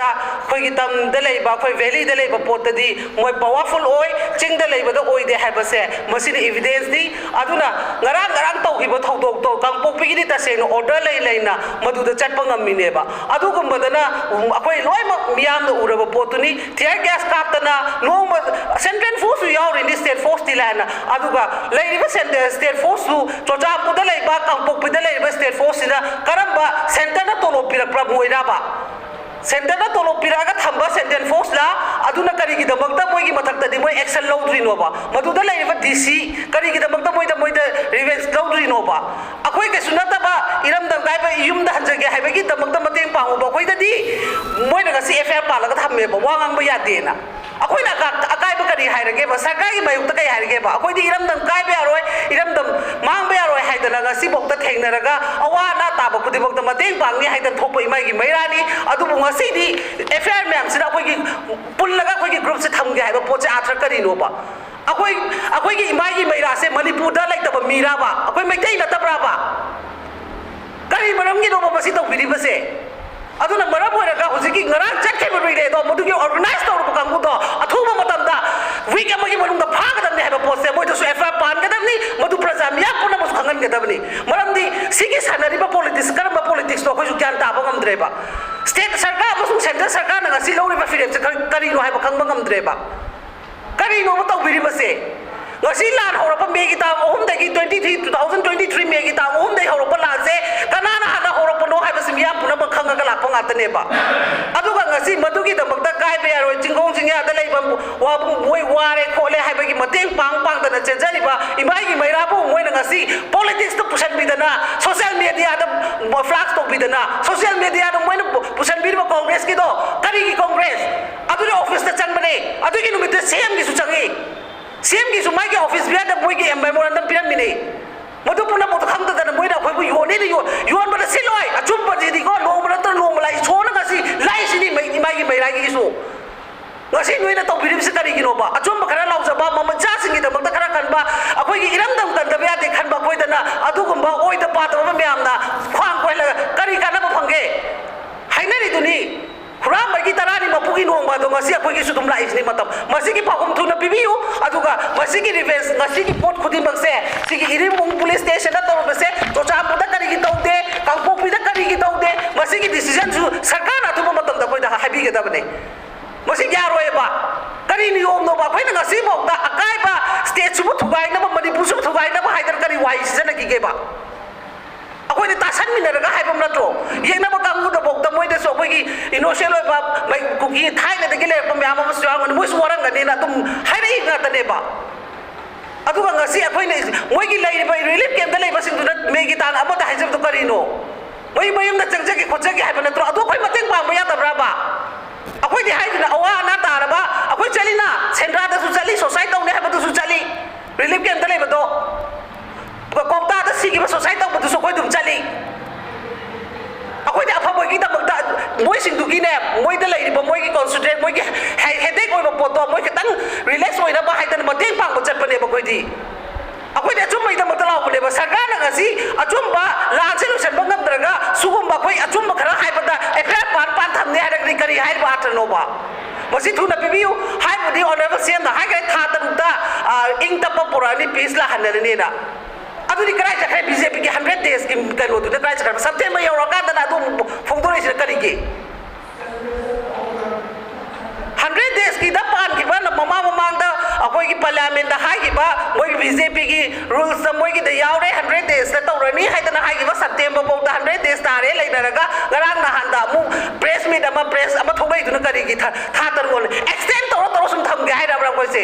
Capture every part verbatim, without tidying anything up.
ꯑꯩꯈꯣꯏꯒꯤ ꯇꯝꯗ ꯂꯩꯕ, ꯑꯩꯈꯣꯏ valley ꯗ ꯂꯩꯕ ꯄꯣꯠꯇꯗꯤ ꯃꯣꯏ powerful ꯑꯣꯏ, ꯆꯤꯡꯗ ꯂꯩꯕꯗ ꯑꯣꯏꯗꯦ ꯍꯥꯏꯕꯁꯦ ꯃꯁꯤꯅ evidence ꯅꯤ꯫ ꯑꯗꯨꯅ ꯉꯔꯥꯡ ꯉꯔꯥꯡ ꯇꯧꯈꯤꯕ ꯊꯧꯗꯣꯛꯇꯣ ꯀꯥꯡꯄꯣꯛꯄꯤꯒꯤꯗꯤ ꯇꯁꯦꯡꯅ order ꯂꯩ ꯂꯩꯅ ꯃꯗꯨꯗ ꯆꯠꯄ ꯉꯝꯃꯤꯅꯦꯕ꯫ ꯑꯗꯨꯒꯨꯝꯕꯗꯅ ꯑꯩꯈꯣꯏ ꯂꯣꯏꯅꯃꯛ ꯃꯤꯌꯥꯝꯅ ꯎꯔꯕ ꯄꯣꯠꯇꯨꯅꯤ꯫ Tear gas ꯀꯥꯞꯇꯅ ꯅꯣꯡꯃ central force ꯁꯨ ꯌꯥꯎꯔꯤꯅꯤ, state force ꯇꯤ ꯂꯥꯏꯅ꯫ ꯑꯗꯨꯒ ꯂꯩꯔꯤꯕ cen-, state force ꯁꯨ ꯆꯨꯔꯆꯥꯟꯄꯨꯔꯗ ꯂꯩꯕ, ꯀꯥꯡꯄꯣꯛꯄꯤꯗ ꯂꯩꯔꯤꯕ state force ꯁꯤꯅ ꯀꯔꯝꯕ centre ꯅ ꯇꯣꯂꯣꯞ ꯄꯤꯔꯛꯄ꯭ꯔꯥ? ꯃꯣꯏꯔꯥꯕ? Centre ꯅ ꯇꯣꯂꯣꯞ ꯄꯤꯔꯛꯑꯒ ꯊꯝꯕ central force ꯂ? ꯑꯗꯨꯅ ꯀꯔꯤꯒꯤꯗꯃꯛꯇ ꯃꯣꯏꯒꯤ ꯃꯊꯛꯇꯗꯤ ꯃꯣꯏ action ꯂꯧꯗ꯭ꯔꯤꯅꯣꯕ? ꯃꯗꯨꯗ ꯂꯩꯔꯤꯕ D C ꯀꯔꯤꯒꯤꯗꯃꯛꯇ ꯃꯣꯏꯗ, ꯃꯣꯏꯗ revenge ꯂꯧꯗ꯭ꯔꯤꯅꯣꯕ? ꯑꯩꯈꯣꯏ ꯀꯩꯁꯨ ꯅꯠꯇꯕ ꯏꯔꯝꯗꯝ ꯀꯥꯏꯕ ꯌꯨꯝꯗ ꯍꯟꯖꯒꯦ ꯍꯥꯏꯕꯒꯤꯗꯃꯛꯇ ꯃꯇꯦꯡ ꯄꯥꯡꯉꯨꯕ ꯑꯩꯈꯣꯏꯗꯗꯤ ꯃꯣꯏꯅ ꯉꯁꯤ F I R ꯄꯥꯜꯂꯒ ꯊꯝꯃꯦꯕ, ꯋꯥ ꯉꯥꯡꯕ ꯌꯥꯗꯦꯅ꯫ ꯑꯩꯈꯣꯏꯅ ꯑꯀꯥ-, ꯑꯀꯥꯏꯕ ꯀꯔꯤ ꯍꯥꯏꯔꯒꯦꯕ? ꯁꯔꯀꯥꯔꯒꯤ ꯃꯥꯌꯣꯛꯇ ꯀꯔꯤ ꯍꯥꯏꯔꯒꯦꯕ? ꯑꯩꯈꯣꯏꯗꯤ ꯏꯔꯝꯗꯝ ꯀꯥꯏꯕ ꯌꯥꯔꯣꯏ, ꯏꯔꯝꯗꯝ ꯃꯥꯡꯕ ꯌꯥꯔꯣꯏ ꯍꯥꯏꯗꯅ ꯉꯁꯤꯐꯥꯎꯗ ꯊꯦꯡꯅꯔꯒ ꯑꯋꯥ ꯑꯅꯥ ꯇꯥꯕ ꯈꯨꯗꯤꯡꯃꯛꯇ ꯃꯇꯦꯡ ꯄꯥꯡꯅꯤ ꯍꯥꯏꯗꯅ ꯊꯣꯛꯄ ꯏꯃꯥꯒꯤ ꯃꯩꯔꯥꯅꯤ꯫ ꯑꯗꯨꯕꯨ ꯉꯁꯤꯗꯤ F I R ꯃꯌꯥꯝꯁꯤꯅ ꯑꯩꯈꯣꯏꯒꯤ ꯄꯨꯜꯂꯒ ꯑꯩꯈꯣꯏꯒꯤ group ꯁꯦ ꯊꯝꯒꯦ ꯍꯥꯏꯕ ꯄꯣꯠꯁꯦ ꯑꯥꯔꯊ ꯀꯔꯤꯅꯣꯕ? ꯑꯩꯈꯣꯏ, ꯑꯩꯈꯣꯏꯒꯤ ꯏꯃꯥꯒꯤ ꯃꯩꯔꯥꯁꯦ ꯃꯅꯤꯄꯨꯔꯗ ꯂꯩꯇꯕ ꯃꯤꯔꯥꯕ? ꯑꯩꯈꯣꯏ ꯃꯩꯇꯩ ꯅꯠꯇꯕ꯭ꯔꯥꯕ? ꯀꯔꯤ ꯃꯔꯝꯒꯤꯅꯣꯕ ꯃꯁꯤ ꯇꯧꯕꯤꯔꯤꯕꯁꯦ? ꯑꯗꯨꯅ ꯃꯔꯝ ꯑꯣꯏꯔꯒ ꯍꯧꯖꯤꯛꯀꯤ ꯉꯔꯥꯡ ꯆꯠꯈꯤꯕ relay ꯗꯣ, ꯃꯗꯨꯒꯤ organize ꯇꯧꯔꯕ ꯀꯥꯡꯕꯨꯗꯣ ꯑꯊꯨꯕ ꯃꯇꯝꯗ, week ꯑꯃꯒꯤ ꯃꯅꯨꯡꯗ ꯐꯥꯒꯗꯕꯅꯤ ꯍꯥꯏꯕ ꯄꯣꯠꯁꯦ ꯃꯣꯏꯗꯁꯨ F I R ꯄꯥꯟꯒꯗꯕꯅꯤ, ꯃꯗꯨ ꯄ꯭ꯔꯖꯥ ꯃꯤꯌꯥꯝ ꯄꯨꯝꯅꯃꯛꯁꯨ ꯈꯪꯍꯟꯒꯗꯕꯅꯤ꯫ ꯃꯔꯝꯗꯤ ꯁꯤꯒꯤ ꯁꯥꯟꯅꯔꯤꯕ politics ꯀꯔꯝꯕ politics ꯅꯣ ꯑꯩꯈꯣꯏꯁꯨ ꯒ꯭ꯌꯥꯟ ꯇꯥꯕ ꯉꯝꯗ꯭ꯔꯦꯕ꯫ State ꯁꯔꯀꯥꯔ ꯑꯃꯁꯨꯡ central ꯁꯔꯀꯥꯔꯅ ꯉꯁꯤ ꯂꯧꯔꯤꯕ ꯐꯤꯔꯦꯞꯁꯦ ꯀꯔꯤ-, ꯀꯔꯤꯅꯣ ꯍꯥꯏꯕ ꯈꯪꯕ ꯉꯝꯗ꯭ꯔꯦꯕ꯫ ꯀꯔꯤꯅꯣꯕ ꯇꯧꯕꯤꯔꯤꯕꯁꯦ? ꯉꯁꯤ ꯂꯥꯟ ꯍꯧꯔꯛꯄ May ꯒꯤ ꯇꯥꯡ ꯑꯍꯨꯝꯗꯒꯤ, twenty three, two thousand twenty three May ꯒꯤ ꯇꯥꯡ ꯑꯍꯨꯝꯗꯒꯤ ꯍꯧꯔꯛꯄ ꯂꯥꯟꯁꯦ ꯀꯅꯥꯅ ꯍꯥꯟꯅ ꯍꯧꯔꯛꯄꯅꯣ ꯍꯥꯏꯕꯁꯤ ꯃꯤꯌꯥꯝ ꯄꯨꯝꯅꯃꯛ ꯈꯪꯉꯒ ꯂꯥꯛꯄ ꯉꯥꯛꯇꯅꯦꯕ꯫ ꯑꯗꯨꯒ ꯉꯁꯤ ꯃꯗꯨꯒꯤꯗꯃꯛꯇ ꯀꯥꯏꯕ ꯌꯥꯔꯣꯏ, ꯆꯤꯡꯈꯣꯡ ꯆꯤꯡꯌꯥꯗ ꯂꯩꯕ ꯋꯥꯕꯨꯡ ꯃꯣꯏ ꯋꯥꯔꯦ ꯈꯣꯠꯂꯦ ꯍꯥꯏꯕꯒꯤ ꯃꯇꯦꯡ ꯄꯥꯡ ꯄꯥꯡꯗꯅ ꯆꯦꯟꯖꯔꯤꯕ ꯏꯃꯥꯒꯤ ꯃꯩꯔꯥꯕꯨ ꯃꯣꯏꯅ ꯉꯁꯤ politics ꯇ ꯄꯨꯁꯟꯕꯤꯗꯅ, social media ꯗ flash ꯇꯧꯕꯤꯗꯅ, social media ꯗ ꯃꯣꯏꯅ ꯄꯨ-, ꯄꯨꯁꯟꯕꯤꯔꯤꯕ Congress ꯀꯤꯗꯣ ꯀꯔꯤꯒꯤ Congress? ꯑꯗꯨꯒꯤ office ꯇ ꯆꯪꯕꯅꯦ, ꯑꯗꯨꯒꯤ ꯅꯨꯃꯤꯠꯇ C M ꯒꯤꯁꯨ ꯆꯪꯉꯤ꯫ C M ꯒꯤꯁꯨ ꯃꯥꯒꯤ office bearer ꯗ ꯃꯣꯏꯒꯤ memorandum ꯄꯤꯔꯝꯃꯤꯅꯦ꯫ ꯃꯗꯨ ꯄꯨꯝꯅꯃꯛꯇꯣ ꯈꯪꯗꯗꯅ ꯃꯣꯏꯅ ꯑꯩꯈꯣꯏꯕꯨ ꯌꯣꯟꯅꯤꯅ ꯌꯣ-, ꯌꯣꯟꯕꯗ ꯁꯤꯜꯂꯣꯏ꯫ ꯑꯆꯨꯝꯕꯁꯤꯗꯤꯀꯣ, ꯅꯣꯡꯃ ꯅꯠꯇ꯭ꯔ ꯅꯣꯡꯃ ꯂꯥꯏ ꯏꯁꯣꯔꯅ ꯉꯁꯤ ꯂꯥꯏꯁꯤꯅꯤ ꯃꯩ-, ꯏꯃꯥꯒꯤ ꯃꯩꯔꯥꯒꯤꯁꯨ꯫ ꯉꯁꯤ ꯅꯣꯏꯅ ꯇꯧꯕꯤꯔꯤꯕꯁꯤ ꯀꯔꯤꯒꯤꯅꯣꯕ? ꯑꯆꯨꯝꯕ ꯈꯔ ꯂꯥꯎꯖꯕ, ꯃꯃꯜ ꯆꯥꯁꯤꯡꯒꯤꯗꯃꯛꯇ ꯈꯔ ꯈꯟꯕ, ꯑꯩꯈꯣꯏꯒꯤ ꯏꯔꯝꯗꯝ ꯀꯟꯗꯕ ꯌꯥꯗꯦ ꯈꯟꯕ ꯑꯩꯈꯣꯏꯗꯅ ꯑꯗꯨꯒꯨꯝꯕ ꯑꯣꯏꯗ ꯄꯥꯗꯕ ꯃꯌꯥꯝꯅ ꯈ꯭ꯋꯥꯡ ꯀꯣꯏꯍꯜꯂꯒ ꯀꯔꯤ ꯀꯥꯟꯅꯕ ꯐꯪꯒꯦ? ꯍꯥꯏꯅꯔꯤꯗꯨꯅꯤ꯫ ꯍꯨꯔꯥꯟꯕ ꯃꯁꯤ ꯑꯩꯈꯣꯏꯒꯤꯁꯨ ꯑꯗꯨꯝ ꯂꯥꯛꯏꯁꯤꯅꯤ ꯃꯇꯝ꯫ ꯃꯁꯤꯒꯤ ꯄꯥꯎꯈꯨꯝ ꯊꯨꯅ ꯄꯤꯕꯤꯌꯨ꯫ ꯑꯗꯨꯒ ꯃꯁꯤꯒꯤ ꯔꯤꯚꯦꯟꯖ, ꯉꯁꯤꯒꯤ ꯄꯣꯠ ꯈꯨꯗꯤꯡꯃꯛꯁꯦ, ꯁꯤꯒꯤ ꯏꯔꯤꯝꯕꯨꯡ ꯄꯨꯂꯤꯁ ꯁ꯭ꯇꯦꯁꯟꯗ ꯇꯧꯔꯝꯕꯁꯦ, ꯆꯨꯔꯆꯥꯟꯄꯨꯔꯗ ꯀꯔꯤꯒꯤ ꯇꯧꯗꯦ, ꯀꯥꯡꯄꯣꯛꯄꯤꯗ ꯀꯔꯤꯒꯤ ꯇꯧꯗꯦ, ꯃꯁꯤꯒꯤ ꯗꯤꯁꯤꯖꯟꯁꯨ ꯁꯔꯀꯥꯔꯅ ꯑꯊꯨꯕ ꯃꯇꯝꯗ ꯑꯩꯈꯣꯏꯗ ꯍꯥꯏꯕꯤꯒꯗꯕꯅꯦ꯫ ꯃꯁꯤ ꯌꯥꯔꯣꯏꯕ꯫ ꯀꯔꯤ ꯅꯤꯌꯣꯝꯅꯣꯕ? ꯑꯩꯈꯣꯏꯅ ꯉꯁꯤꯐꯥꯎꯗ ꯑꯀꯥꯏꯕ ꯁ꯭ꯇꯦꯠꯁꯤꯕꯨ ꯊꯨꯒꯥꯏꯅꯕ, ꯃꯅꯤꯄꯨꯔꯁꯤꯕꯨ ꯊꯨꯒꯥꯏꯅꯕ ꯍꯥꯏꯗꯅ ꯀꯔꯤ ꯋꯥꯍꯩ ꯁꯤꯖꯤꯟꯅꯈꯤꯒꯦꯕ? ꯑꯩꯈꯣꯏꯅ ꯇꯥꯁꯟꯃꯤꯟꯅꯔꯒ ꯍꯥꯏꯕ ꯅꯠꯇ꯭ꯔꯣ? ꯌꯦꯛꯅꯕ ꯀꯥꯡꯕꯨꯗꯐꯥꯎꯗ ꯃꯣꯏꯗꯁꯨ ꯑꯩꯈꯣꯏꯒꯤ ꯏꯅꯣꯁꯦꯟ ꯑꯣꯏꯕ ꯃꯩ-, ꯀꯨꯀꯤ ꯊꯥꯏꯅꯗꯒꯤ ꯂꯩꯔꯛꯄ ꯃꯌꯥꯝ ꯑꯃꯁꯨ ꯌꯥꯎꯔꯝꯒꯅꯤ, ꯃꯣꯏꯁꯨ ꯋꯥꯔꯝꯒꯅꯤꯅ ꯑꯗꯨꯝ ꯍꯥꯏꯔꯛꯏ ꯉꯥꯛꯇꯅꯦꯕ꯫ ꯑꯗꯨꯒ ꯉꯁꯤ ꯑꯩꯈꯣꯏꯅ ꯃꯣꯏꯒꯤ ꯂꯩꯔꯤꯕ ꯔꯤꯂꯤꯐ ꯀꯦꯝꯞꯇ ꯂꯩꯕꯁꯤꯡꯗꯨꯅ ꯃꯦꯒꯤ ꯇꯥꯡ ꯑꯃꯗ ꯍꯥꯏꯖꯕꯗꯣ ꯀꯔꯤꯅꯣ? ꯃꯣꯏ ꯃꯌꯨꯝꯗ ꯆꯪꯖꯒꯦ ꯈꯣꯠꯆꯒꯦ ꯍꯥꯏꯕ ꯅꯠꯇ꯭ꯔꯣ? ꯑꯗꯨ ꯑꯩꯈꯣꯏ ꯃꯇꯦꯡ ꯄꯥꯡꯕ ꯌꯥꯗꯕ꯭ꯔꯕ? ꯑꯩꯈꯣꯏꯗꯤ ꯍꯥꯏꯗꯨꯅ ꯑꯋꯥ ꯑꯅꯥ ꯇꯥꯔꯕ ꯑꯩꯈꯣꯏ ꯆꯠꯂꯤꯅ, ꯁꯦꯟꯗ꯭ꯔꯥꯗꯁꯨ ꯆꯠꯂꯤ, ꯁꯣꯁꯥꯏꯠ ꯇꯧꯅꯤ ꯍꯥꯏꯕꯗꯨꯁꯨ ꯆꯠꯂꯤ, ꯔꯤꯂꯤꯐ ꯀꯦꯝꯞꯇ ꯂꯩꯕꯗꯣ, ꯀꯣꯛꯇꯥꯗ ꯁꯤꯈꯤꯕ ꯁꯣꯁꯥꯏꯠ ꯇꯧꯕꯗꯨꯁꯨ ꯑꯩꯈꯣꯏ ꯑꯗꯨꯝ ꯆꯠꯂꯤ꯫ ꯑꯩꯈꯣꯏꯗꯤ ꯑꯐꯕꯒꯤꯗꯃꯛꯇ ꯃꯣꯏꯁꯤꯡꯗꯨꯒꯤꯅꯦ, ꯃꯣꯏꯗ ꯂꯩꯔꯤꯕ ꯃꯣꯏꯒꯤ ꯀꯣꯟꯁꯦꯟꯇ꯭ꯔꯦꯠ, ꯃꯣꯏꯒꯤ ꯍꯦ-, ꯍꯦꯗꯦꯛ ꯑꯣꯏꯕ ꯄꯣꯠꯇꯣ ꯃꯣꯏ ꯈꯤꯇꯪ ꯔꯤꯂꯦꯛꯁ ꯑꯣꯏꯅꯕ ꯍꯥꯏꯗꯅ ꯃꯇꯦꯡ ꯄꯥꯡꯕ ꯆꯠꯄꯅꯦꯕ ꯑꯩꯈꯣꯏꯗꯤ꯫ ꯑꯩꯈꯣꯏꯗꯤ ꯑꯆꯨꯝꯕꯒꯤꯗꯃꯛꯇ ꯂꯥꯎꯕꯅꯦꯕ꯫ ꯁꯔꯀꯥꯔꯅ ꯉꯁꯤ ꯑꯆꯨꯝꯕ ꯂꯥꯟꯁꯦ ꯂꯣꯏꯁꯤꯟꯕ ꯉꯝꯗ꯭ꯔꯒ ꯁꯤꯒꯨꯝꯕ ꯑꯩꯈꯣꯏ ꯑꯆꯨꯝꯕ ꯈꯔ ꯍꯥꯏꯕꯗ ꯑꯦꯐ ꯑꯥꯏ ꯑꯥꯔ ꯄꯥꯟ ꯄꯥꯟ ꯊꯝꯅꯤ ꯍꯥꯏꯔꯒꯗꯤ ꯀꯔꯤ ꯍꯥꯏꯔꯤꯕ ꯑꯥꯔꯊꯅꯣꯕ? ꯃꯁꯤ ꯊꯨꯅ ꯄꯤꯕꯤꯌꯨ꯫ ꯍꯥꯏꯕꯗꯤ ꯑꯣꯅꯔꯦꯕꯜ ꯁꯤ ꯑꯦꯝꯅ ꯍꯥꯏꯈ꯭ꯔꯦ, ꯊꯥ ꯇꯔꯨꯛꯇ, ꯑ, ꯏꯪ ꯇꯞꯄ ꯄꯨꯔꯛꯑꯅꯤ, ꯄꯤꯁ ꯂꯥꯛꯍꯟꯅꯔꯅꯤꯅ꯫ ꯑꯗꯨꯗꯤ ꯀꯗꯥꯏ ꯆꯠꯈ꯭ꯔꯦ? ꯕꯤ ꯖꯦ ꯄꯤꯒꯤ ꯍꯟꯗ꯭ꯔꯦꯠ ꯗꯦꯖꯀꯤ ꯀꯩꯅꯣꯗꯨꯗ ꯀꯗꯥꯏ ꯆꯠꯈ꯭ꯔꯕ? ꯁꯦꯞꯇꯦꯝꯕꯔ ꯌꯧꯔꯛꯑꯀꯥꯟꯗꯅ ꯑꯗꯨ ꯑꯃꯨꯛ ꯐꯣꯡꯗꯣꯔꯛꯏꯁꯤꯅ ꯀꯔꯤꯒꯤ? ꯍꯟꯗ꯭ꯔꯦꯠ ꯗꯦꯖꯀꯤꯗ ꯄꯥꯟꯈꯤꯕ ꯃꯃꯥꯡ ꯃꯃꯥꯡꯗ ꯑꯩꯈꯣꯏꯒꯤ ꯄꯥꯔꯂꯤꯌꯥꯃꯦꯟꯗ ꯍꯥꯏꯈꯤꯕ, ꯃꯣꯏꯒꯤ ꯕꯤ ꯖꯦ ꯄꯤꯒꯤ ꯔꯨꯜꯁꯇ ꯃꯣꯏꯒꯤꯗ ꯌꯥꯎꯔꯦ, ꯍꯟꯗ꯭ꯔꯦꯠ ꯗꯦꯖꯇ ꯇꯧꯔꯅꯤ ꯍꯥꯏꯗꯅ ꯍꯥꯏꯈꯤꯕ, ꯁꯦꯞꯇꯦꯝꯕꯔ ꯐꯥꯎꯗ ꯍꯟꯗ꯭ꯔꯦꯠ ꯗꯦꯖ ꯇꯥꯔꯦ ꯂꯩꯅꯔꯒ, ꯉꯔꯥꯡ ꯅꯍꯥꯟꯗ ꯑꯃꯨꯛ ꯄ꯭ꯔꯦꯁ ꯃꯤꯠ ꯑꯃ, ꯄ꯭ꯔꯦꯁ ꯑꯃ ꯊꯣꯛꯂꯛꯏꯗꯨꯅ ꯀꯔꯤꯒꯤ? ꯊꯥ, ꯊꯥ ꯇꯔꯨꯛ ꯑꯦꯛꯁꯇꯦꯟ ꯇꯧꯔ ꯇꯧꯔ ꯁꯨꯝ ꯊꯝꯒꯦ ꯍꯥꯏꯔꯕ꯭ꯔꯥ ꯑꯩꯈꯣꯏꯁꯦ?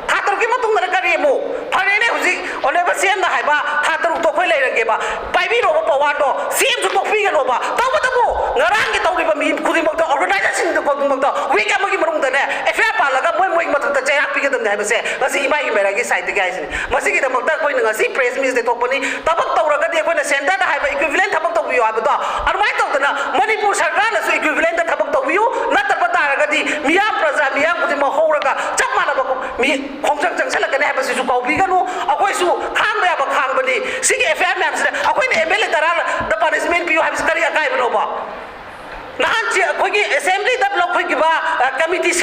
ꯊꯥ ꯇꯔꯨꯛꯀꯤ ꯃꯇꯨꯡꯗꯅ ꯀꯔꯤ ꯑꯃꯨꯛ? ꯐꯔꯦꯅꯦ, ꯍꯧꯖꯤꯛ ꯑꯣꯅꯔꯦꯕꯜ ꯁꯤ ꯑꯦꯝꯅ ꯍꯥꯏꯕ ꯊꯥ ꯇꯔꯨꯛꯇꯣ ꯑꯩꯈꯣꯏ ꯂꯩꯔꯒꯦꯕ, ꯄꯥꯏꯕꯤꯔꯣꯕ ꯄꯋꯥꯔꯗꯣ, ꯁꯤ ꯑꯦꯝꯁꯨ ꯇꯣꯛꯄꯤꯒꯅꯣꯕ꯫ ꯇꯧꯕꯇꯕꯨ ꯉꯔꯥꯡꯒꯤ ꯇꯧꯔꯤꯕ ꯃꯤ ꯈꯨꯗꯤꯡꯃꯛꯇ, ꯑꯣꯔꯒꯅꯥꯏꯖꯦꯁꯟꯁꯤꯡꯗ ꯈꯨꯗꯤꯡꯃꯛꯇ ꯋꯤꯛ ꯑꯃꯒꯤ ꯃꯅꯨꯡꯗꯅꯦ ꯑꯦꯐ ꯑꯥꯏ ꯑꯥꯔ ꯄꯥꯜꯂꯒ ꯃꯣꯏ ꯃꯣꯏꯒꯤ ꯃꯊꯛꯇ ꯆꯩꯔꯥꯛ ꯄꯤꯒꯗꯕꯅꯤ ꯍꯥꯏꯕꯁꯦ ꯉꯁꯤ ꯏꯃꯥꯒꯤ ꯃꯦꯔꯥꯒꯤ ꯁꯥꯏꯠꯇꯒꯤ ꯍꯥꯏꯁꯤꯅꯤ꯫ ꯃꯁꯤꯒꯤꯗꯃꯛꯇ ꯑꯩꯈꯣꯏꯅ ꯉꯁꯤ ꯄ꯭ꯔꯦꯁ ꯃꯤꯠꯁꯦ ꯊꯣꯛꯄꯅꯤ꯫ ꯊꯕꯛ ꯇꯧꯔꯒꯗꯤ ꯑꯩꯈꯣꯏꯅ ꯁꯦꯟꯇꯔꯗ ꯍꯥꯏꯕ ꯏꯀ꯭ꯋꯤꯚꯤꯂꯦꯟ ꯊꯕꯛ ꯇꯧꯕꯤꯌꯨ ꯍꯥꯏꯕꯗꯣ, ꯑꯗꯨꯃꯥꯏꯅ ꯇꯧꯗꯅ ꯃꯅꯤꯄꯨꯔ ꯁꯔꯀꯥꯔꯅꯁꯨ ꯏꯀ꯭ꯋꯤꯚꯤꯂꯦꯟꯗ ꯊꯕꯛ ꯇꯧꯕꯤꯌꯨ, ꯅꯠꯇꯕ ꯇꯥꯔꯒꯗꯤ ꯃꯤꯌꯥꯝ, ꯄ꯭ꯔꯖꯥ ꯃꯤꯌꯥꯝ ꯈꯨꯗꯤꯡꯃꯛ ꯍꯧꯔꯒ ꯆꯞ ꯃꯥꯟꯅꯕ ꯃꯤ ꯈꯣꯡꯖꯪ ꯆꯪꯁꯤꯜꯂꯛꯀꯅꯤ ꯍꯥꯏꯕꯁꯤꯁꯨ ꯀꯥꯎꯕꯤꯒꯅꯨ꯫ ꯑꯩꯈꯣꯏꯁꯨ ꯈꯥꯡꯕ ꯌꯥꯕ ꯈꯥꯡꯕꯅꯤ꯫ ꯁꯤꯒꯤ ꯑꯦꯐ ꯑꯥꯏ ꯑꯥꯔ ꯃꯌꯥꯝꯁꯤꯗ ꯑꯩꯈꯣꯏꯅ ꯑꯦꯝ ꯑꯦꯜ ꯑꯦ ꯇꯔꯥꯗ ꯄꯅꯤꯁꯃꯦꯟ ꯄꯤꯌꯨ ꯍꯥꯏꯕꯁꯤ ꯀꯔꯤ ꯑꯀꯥꯏꯕꯅꯣꯕ? ꯅꯍꯥꯟ ꯁꯤ ꯑꯩꯈꯣꯏꯒꯤ ꯑꯦꯁꯦꯝꯕ꯭ꯂꯤꯗ ꯂꯧꯈꯠꯈꯤꯕ, ꯑ, ꯀꯃꯤꯇꯤ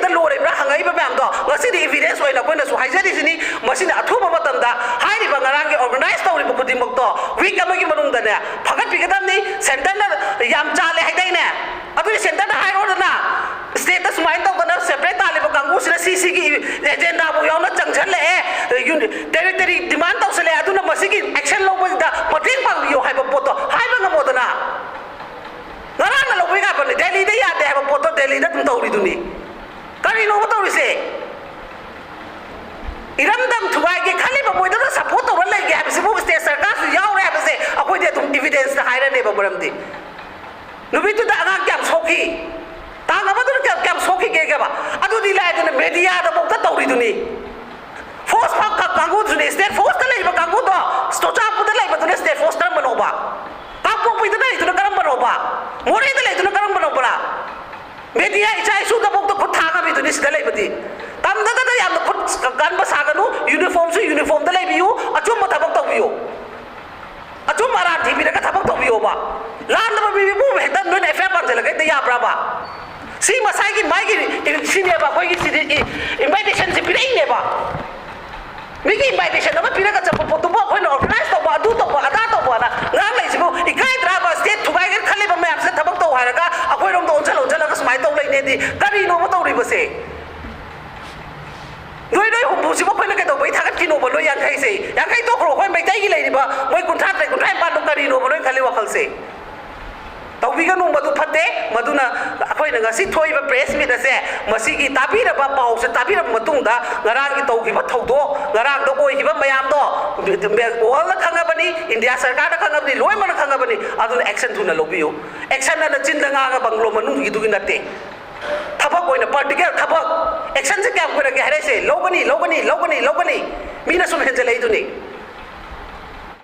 ꯂꯣꯏꯔꯤꯕ꯭ꯔꯥ ꯍꯪꯉꯛꯏꯕ ꯃꯌꯥꯝꯗꯣ ꯉꯁꯤꯗꯤ evidence ꯑꯣꯏꯅ ꯑꯩꯈꯣꯏꯅꯁꯨ ꯍꯥꯏꯖꯔꯤꯁꯤꯅꯤ꯫ ꯃꯁꯤꯅ ꯑꯊꯨꯕ ꯃꯇꯝꯗ ꯍꯥꯏꯔꯤꯕ ꯉꯔꯥꯡꯒꯤ organize ꯇꯧꯔꯤꯕ ꯈꯨꯗꯤꯡꯃꯛꯇꯣ week ꯑꯃꯒꯤ ꯃꯅꯨꯡꯗꯅꯦ ꯐꯒꯠꯄꯤꯒꯗꯕꯅꯤ꯫ Centreꯅ ꯌꯥꯝ ꯆꯥꯜꯂꯦ ꯍꯥꯏꯗꯥꯏꯅꯦ? ꯑꯗꯨꯗꯤ centreꯗ ꯍꯥꯏꯔꯣꯗꯅ, stateꯇ ꯁꯨꯃꯥꯏꯅ ꯇꯧꯗꯅ separate ꯇꯥꯜꯂꯤꯕ ꯀꯥꯡꯕꯨꯁꯤꯅ ꯁꯤ ꯁꯤꯒꯤ agendaꯐꯥꯎ ꯌꯥꯎꯅ ꯆꯪꯁꯤꯜꯂꯛꯑꯦ, uni-, territory demand ꯇꯧꯁꯜꯂꯛꯑꯦ, ꯑꯗꯨꯅ ꯃꯁꯤꯒꯤ action ꯂꯧꯕꯁꯤꯗ ꯃꯇꯦꯡ ꯄꯥꯡꯕꯤꯌꯣ ꯍꯥꯏꯕ ꯄꯣꯠꯇꯣ ꯍꯥꯏꯕ ꯉꯝꯃꯣꯗꯅ꯫ ꯉꯔꯥꯡꯅ ꯂꯧꯕ ꯌꯥꯕꯅꯤ, ꯗꯦꯜꯂꯤꯗ ꯌꯥꯗꯦ ꯍꯥꯏꯕ ꯄꯣꯠꯇꯣ ꯗꯦꯜꯂꯤꯗ ꯑꯗꯨꯝ ꯇꯧꯔꯤꯗꯨꯅꯤ꯫ ꯀꯔꯤꯅꯣꯕ ꯇꯧꯔꯤꯁꯦ? ꯏꯔꯝꯗꯝ ꯊꯨꯒꯥꯏꯒꯦ ꯈꯜꯂꯤꯕ ꯃꯣꯏꯗꯅ support ꯇꯧꯔ ꯂꯩꯒꯦ ꯍꯥꯏꯕꯁꯤꯕꯨ state ꯁꯔꯀꯥꯔꯁꯨ ꯌꯥꯎꯔꯦ ꯍꯥꯏꯕꯁꯦ ꯑꯩꯈꯣꯏꯗꯤ ꯑꯗꯨꯝ evidenceꯇ ꯍꯥꯏꯔꯅꯦꯕ꯫ ꯃꯔꯝꯗꯤ ꯅꯨꯃꯤꯠꯇꯨꯗ ꯑꯉꯥꯡ ꯀꯌꯥꯝ ꯁꯣꯛꯈꯤ, ꯇꯥꯡ ꯑꯃꯗꯨꯅ ꯀꯌꯥꯝ, ꯀꯌꯥꯝ ꯁꯣꯛꯈꯤꯒꯦꯒꯕ? ꯑꯗꯨꯗꯤ ꯂꯥꯏꯗꯅ mediaꯗꯐꯥꯎꯗ ꯇꯧꯔꯤꯗꯨꯅꯤ꯫ Force ꯐ-, ꯀ-, ꯀꯥꯡꯕꯨꯗꯨꯅꯤ, state forceꯇ ꯂꯩꯕ ꯀꯥꯡꯕꯨꯗꯣ, ꯆꯨꯔꯆꯥꯟꯄꯨꯔꯗ ꯂꯩꯕꯗꯨꯅ state force ꯀꯔꯝꯕꯅꯣꯕ? ꯀꯥꯡꯄꯣꯛꯄꯤꯗ ꯂꯩꯗꯨꯅ ꯀꯔꯝꯕꯅꯣꯕ? ꯃꯣꯔꯦꯗ ꯂꯩꯗꯨꯅ ꯀꯔꯝꯕꯅꯣꯕ? Media ꯏꯆꯥ ꯏꯁꯨꯗꯐꯥꯎꯗ ꯈꯨꯠ ꯊꯥ ꯉꯝꯃꯤꯗꯨꯅꯤ ꯁꯤꯗ ꯂꯩꯕꯗꯤ꯫ ꯇꯝꯗꯗꯅ ꯌꯥꯝꯅ ꯈꯨꯠ ꯀꯟꯕ ꯁꯥꯒꯅꯨ, uniformꯁꯨ uniformꯗ ꯂꯩꯕꯤꯌꯨ, ꯑꯆꯨꯝꯕ ꯊꯕꯛ ꯇꯧꯕꯤꯌꯨ꯫ ꯑꯆꯨꯝꯕ ꯑꯔꯥꯟ ꯊꯤꯕꯤꯔꯒ ꯊꯕꯛ ꯇꯧꯕꯤꯌꯣꯕ꯫ ꯂꯥꯟꯗꯕ ꯃꯤꯕꯨ ꯍꯦꯛꯇ ꯅꯣꯏꯅ FIR ꯄꯥꯟꯁꯤꯜꯂꯒ ꯍꯦꯛꯇ ꯌꯥꯕ꯭ꯔꯕ? ꯁꯤ ꯃꯁꯥꯒꯤ ꯃꯥꯒꯤ ꯁꯤꯅꯦꯕ ꯑꯩꯈꯣꯏꯒꯤ ꯁꯤꯗꯤ invitation ꯁꯤ ꯄꯤꯔꯛꯏꯅꯦꯕ꯫ ꯃꯤꯒꯤ invitation ꯑꯃ ꯄꯤꯔꯒ ꯆꯠꯄ ꯄꯣꯠꯇꯨꯕꯨ ꯑꯩꯈꯣꯏꯅ organize ꯇꯧꯕ, ꯑꯗꯨ ꯇꯧꯕ, ꯑꯗꯥ ꯇꯧꯕꯅ ꯉꯥꯡ ꯂꯩꯁꯤꯕꯨ ꯏꯀꯥꯏꯗ꯭ꯔꯕ? State ꯊꯨꯒꯥꯏꯒꯦ ꯈꯜꯂꯤꯕ ꯃꯌꯥꯝꯁꯤꯅ ꯊꯕꯛ ꯇꯧ ꯍꯥꯏꯔꯒ ꯑꯩꯈꯣꯏꯔꯣꯝꯗ ꯑꯣꯟꯁꯤꯜ ꯑꯣꯟꯁꯤꯜꯂꯒ ꯁꯨꯃꯥꯏꯅ ꯇꯧ ꯂꯩꯅꯦꯗꯤ ꯀꯔꯤꯅꯣꯕ ꯇꯧꯔꯤꯕꯁꯦ? ꯅꯣꯏ, ꯅꯣꯏ ꯍꯨꯝꯐꯨꯁꯤꯕꯨ ꯑꯩꯈꯣꯏꯅ ꯀꯩꯗꯧꯕꯩ ꯊꯥꯒꯠꯈꯤꯅꯣꯕ? ꯅꯣꯏ ꯌꯥꯡꯈꯩꯁꯦ, ꯌꯥꯡꯈꯩ ꯇꯣꯛꯈ꯭ꯔꯣ, ꯑꯩꯈꯣꯏ ꯃꯩꯇꯩꯒꯤ ꯂꯩꯔꯤꯕ ꯃꯣꯏ ꯀꯨꯟꯊ꯭ꯔꯥ ꯇꯔꯦꯠ, ꯀꯨꯟꯊ꯭ꯔꯥ ꯅꯤꯄꯥꯟꯗꯣ ꯀꯔꯤꯅꯣꯕ ꯅꯣꯏ ꯈꯜꯂꯤ ꯋꯥꯈꯜꯁꯦ? ꯇꯧꯕꯤꯒꯅꯨ, ꯃꯗꯨ ꯐꯠꯇꯦ꯫ ꯃꯗꯨꯅ ꯑꯩꯈꯣꯏꯅ ꯉꯁꯤ ꯊꯣꯛꯏꯕ press meet ꯑꯁꯦ, ꯃꯁꯤꯒꯤ ꯇꯥꯕꯤꯔꯕ ꯄꯥꯎꯁꯦ ꯇꯥꯕꯤꯔꯕ ꯃꯇꯨꯡꯗ, ꯉꯔꯥꯡꯒꯤ ꯇꯧꯈꯤꯕ ꯊꯧꯗꯣꯛ, ꯉꯔꯥꯡꯗ ꯑꯣꯏꯈꯤꯕ ꯃꯌꯥꯝꯗꯣ worldꯅ ꯈꯪꯉꯕꯅꯤ, ꯏꯟꯗꯤꯌꯥ ꯁꯔꯀꯥꯔꯅ ꯈꯪꯉꯕꯅꯤ, ꯂꯣꯏꯅꯃꯛꯅ ꯈꯪꯉꯕꯅꯤ꯫ ꯑꯗꯨꯅ action ꯊꯨꯅ ꯂꯧꯕꯤꯌꯨ꯫ Action ꯑꯅ ꯆꯤꯟꯗ ꯉꯥꯡꯉ ꯕꯪꯒ꯭ꯂꯣ ꯃꯅꯨꯡꯒꯤꯗꯨꯒꯤ ꯅꯠꯇꯦ꯫ ꯊꯕꯛ ꯑꯣꯏꯅ, practical ꯊꯕꯛ꯫ Actionꯁꯦ ꯀꯌꯥꯝ ꯀꯨꯏꯔꯒꯦ ꯍꯥꯏꯔꯛꯏꯁꯦ? ꯂꯧꯒꯅꯤ, ꯂꯧꯒꯅꯤ, ꯂꯧꯒꯅꯤ, ꯂꯧꯒꯅꯤ꯫ ꯃꯤꯅ ꯁꯨꯝ ꯍꯦꯟꯖꯜꯂꯛꯏꯗꯨꯅꯤ꯫